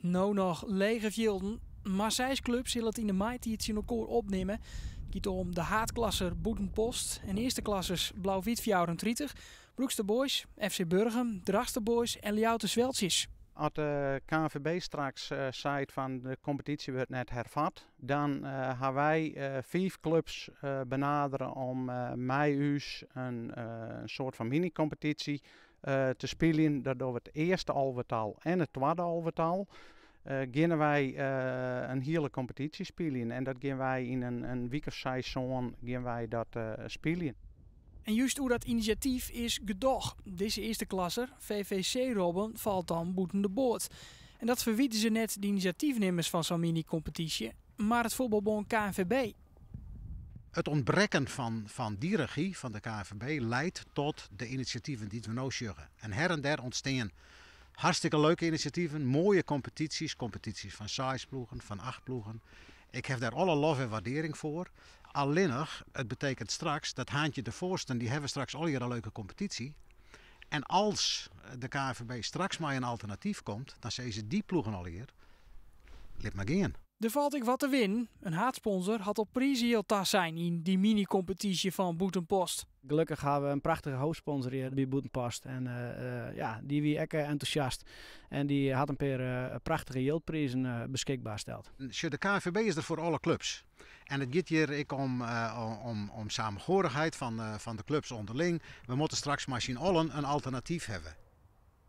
No noch lege fjilden, mar seis klups sille it yn de maitiid tsjin elkoar opnimme. It giet om de haadklasser Bûtenpost en earste klassers Blau-Wyt 34, Broekster Boys, FC Burgum, Drachtster Boys en Ljouwerter Sweltsjes. As de KNVB straks seit fan de kompetysje wurdt net hervat, dan ha wy fiif klups benadere om mei ús in soart fan mini-kompetysje te spyljen. Dat dogge we it earste alvetal en it twadde alvetal. Geane wy in hiele kompetysje spyljen en dat gean wy yn in wike of seis, sân gean wy dat spyljen. En just oer dat inisjatyf is gedoch. Dizze earste klasser, VVC Robben, falt dan bûten de boat. En dat ferwite se net de inisjatyfnimmers fan sa'n mini-kompetysje, mar it fuotbalbûn KNVB. It ûntbrekken fan dy regy fan de KNVB leidt tot de inisjativen dy't we no sjogge. En her en der ûntstean hartstikke leuke inisjativen, moaie kompetysjes, kompetysjes fan seis ploegen, fan acht ploegen. Ik haw dêr alle lof en waardearring foar. Allinnich, it betekent straks dat Haantje de Voorsten, dy hawwe straks allegear in leuke kompetysje. En as de KNVB straks mei in alternatyf komt, dan sizze dy ploegen allegear, lit mar gean. Der falt ek wat te winnen. In haadsponsor hat al prizejild tasein yn dy mini-kompetysje fan Bûtenpost. Gelokkich hawwe we in prachtige hoofdsponsor hjir by Bûtenpost en ja, dy wie ek entûsjast en dy hat in pear prachtige jildprizen beskikber steld. Sjoch, de KNVB is der foar alle klups. En it giet hjir ek om samenhorichheid fan de klups ûnderling. We moatte straks mei syn allen in alternatyf hawwe.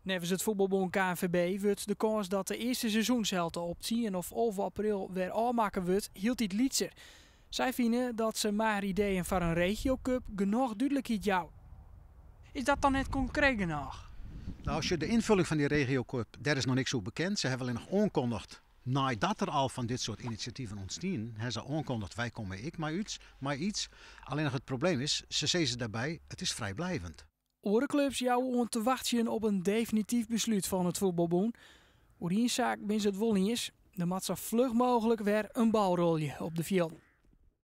Neffens it fuotbalbûn KNVB wurdt de kâns dat de earste seizoenshelte op tsien of 11 april wer ôfmakke wurdt hieltyd lytser. Sy fine dat se mei har ideeën foar in regiocup genôch dúdlikheid jouwe. Is dat dan net konkreet genôch? Nou, sjoch, de ynfolling fan dy regiocup, dêr is noch niks oer bekend. Se hawwe allinnich oankondigd, neidat der al fan dit soart inisjativen ûntstienen, hawwe se oankondigd, wy komme ek mei iets. Allinnich it probleem is, se sizze dêrby, it is frijblijvend. Oare klups jouwe oan te wachtsjen op in definityf beslút fan it fuotbalbûn. Oer ien saak binne se it wol iens, der moat sa fluch mooglik wer in bal rôlje op de fjilden.